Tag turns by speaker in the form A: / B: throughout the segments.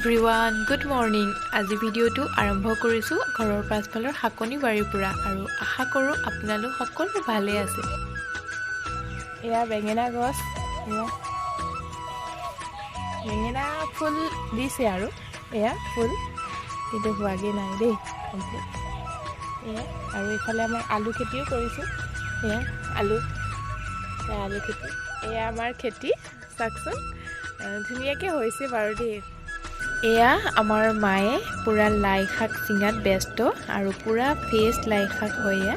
A: Everyone, good morning. আজি ভিডিঅ'টো আৰম্ভ কৰিছোঁ ঘৰৰ পাছফালৰ শাকনি বাৰীৰ পৰা আৰু আশা কৰোঁ আপোনালোক সকলো ভালে আছে।
B: এয়া বেঙেনা গছ। এয়া বেঙেনা ফুল দিছে আৰু এয়া ফুল কিন্তু হোৱাগৈ নাই দেই কমপ্লিট। এয়া আৰু এইফালে আমাৰ আলু খেতিও কৰিছোঁ। এয়া আলু, এয়া আলু খেতি। এয়া আমাৰ খেতি, চাওকচোন, ধুনীয়াকৈ হৈছে বাৰু দেই।
A: এয়া আমাৰ মায়ে পূৰা লাই শাক ছিঙাত ব্যস্ত আৰু পূৰা ফ্ৰেছ লাই শাক হয় এয়া।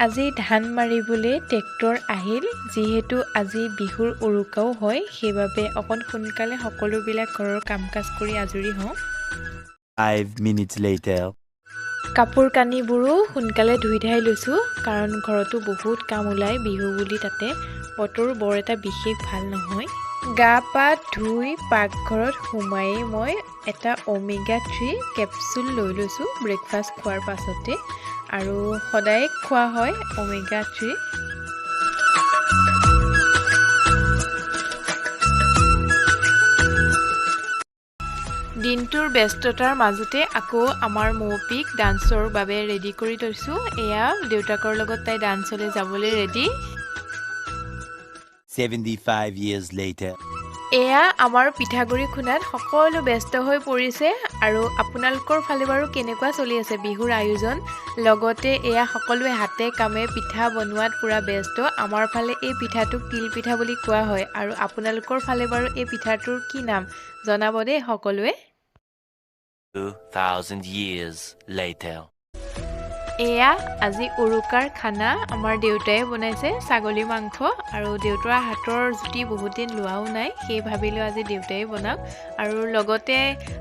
A: আজি ধান মাৰিবলৈ ট্ৰেক্টৰ আহিল। যিহেতু আজি বিহুৰ উৰুকাও হয়, সেইবাবে অকণ সোনকালে সকলোবিলাক ঘৰৰ কাম কাজ কৰি আজৰি হওঁ।
C: 5 minutes later.
A: কাপোৰ কানিবোৰো সোনকালে ধুই ধাই লৈছোঁ, কাৰণ ঘৰতো বহুত কাম ওলায় বিহু বুলি, তাতে বতৰো বৰ এটা বিশেষ ভাল নহয়। গা পা ধুই পাকঘৰত সোমায়েই মই এটা ওমেগা 3 কেপচুল লৈ লৈছোঁ ব্ৰেকফাষ্ট খোৱাৰ পাছতে, আৰু সদায় খোৱা হয় ওমেগা 3। দিনটোৰ ব্যস্ততাৰ মাজতে আকৌ আমাৰ মৌপিক ডান্সৰ বাবে ৰেডি কৰি থৈছোঁ। এয়া দেউতাকৰ লগত তাই ডান্সলৈ যাবলৈ ৰেডি।
C: 75 years later.
A: এয়া আমাৰ পিঠাগুড়ি খুন্দাত সকলো ব্যস্ত হৈ পৰিছে। আৰু আপোনালোকৰ ফালে বাৰু কেনেকুৱা চলি আছে বিহুৰ আয়োজন? লগতে এয়া সকলোৱে হাতে কামে পিঠা বনোৱাত পূৰা ব্যস্ত। আমাৰ ফালে এই পিঠাটোক তিল পিঠা বুলি কোৱা হয়, আৰু আপোনালোকৰ ফালে বাৰু এই পিঠাটোৰ কি নাম জনাব দেই সকলোৱে।
C: 2000 years later.
A: এয়া আজি উৰুকাৰ খানা আমাৰ দেউতাই বনাইছে ছাগলী মাংস, আৰু দেউতাৰ হাতৰ জুতি বহুত দিন লোৱাও নাই, সেই ভাবিলোঁ আজি দেউতাই বনাওক। আৰু লগতে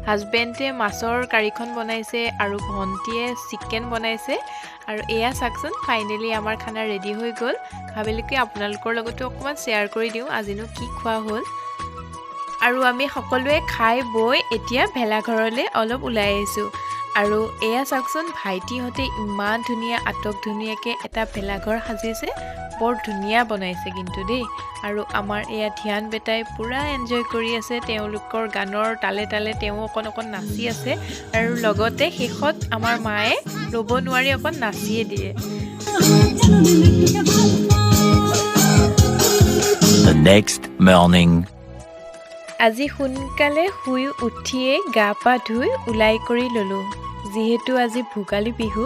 A: হাজবেণ্ডে মাছৰ কাৰীখন বনাইছে আৰু ভণ্টিয়ে চিকেন বনাইছে। আৰু এয়া চাওকচোন, ফাইনেলি আমাৰ খানা ৰেডি হৈ গ'ল। ভাবিলোঁ কি আপোনালোকৰ লগতো অকণমান শ্বেয়াৰ কৰি দিওঁ আজিনো কি খোৱা হ'ল। আৰু আমি সকলোৱে খাই বৈ এতিয়া ভেলাঘৰলৈ অলপ ওলাই আহিছোঁ। আৰু এয়া চাওকচোন, ভাইটিহঁতে ইমান ধুনীয়া আটক ধুনীয়াকৈ এটা ভেলাঘৰ সাজিছে, বৰ ধুনীয়া বনাইছে কিন্তু দেই। আৰু আমাৰ এয়া ধ্যান বেটাই পূৰা এনজয় কৰি আছে, তেওঁলোকৰ গানৰ তালে তালে তেওঁ অকণ অকণ নাচি আছে। আৰু লগতে শেষত আমাৰ মায়ে ৰ'ব নোৱাৰি অকণ নাচিয়ে দিয়ে।
C: The next morning.
A: আজি সোনকালে শুই উঠিয়েই গা পা ধুই ওলাই কৰি ল'লোঁ, যিহেতু আজি ভোগালী বিহু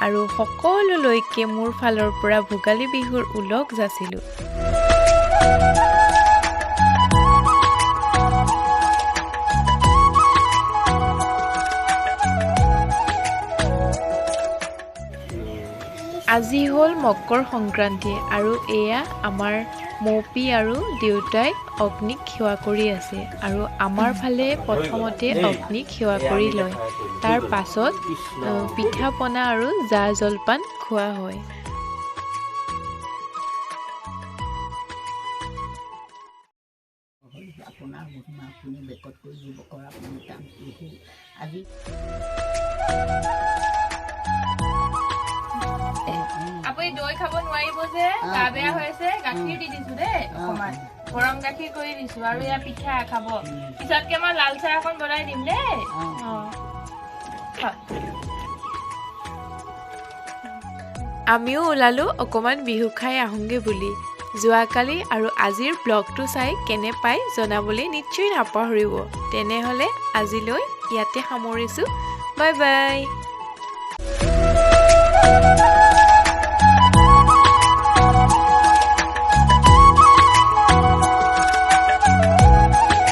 A: আৰু সকলোলৈকে মোৰ ফালৰ পৰা ভোগালী বিহুৰ ওলগ যাচিলোঁ। আজি হ'ল মকৰ সংক্ৰান্তি আৰু এয়া আমাৰ মৌপি আৰু দেউতাই অগ্নিক সেৱা কৰি আছে। আৰু আমাৰ ফালে প্ৰথমতে অগ্নিক সেৱা কৰি লয়, তাৰ পাছত পিঠা পনা আৰু জা জলপান খোৱা হয়।
D: আপোনাৰ মহিমা আপুনি বেকত কৰি যুৱকৰ আপুনি কাম বিহু আজি।
B: আপুনি দৈ খাব নোৱাৰিব যে, গা বেয়া হৈ আছে, গাখীৰ দি দিছো দেই, অকণমান গৰম গাখীৰ কৰি দিছো। আৰু এয়া পিঠা খাব, পিছতকে মই লাল চাহ অকণ বনাই দিম দেই।
A: আমিও ওলালো অকণমান বিহু খাই আহোঁগৈ বুলি। যোৱাকালি আৰু আজিৰ ব্লগটো চাই কেনে পায় জনাবলৈ নিশ্চয় নাপাহৰিব। তেনেহ'লে আজিলৈ ইয়াতে সামৰিছোঁ। Bye bye.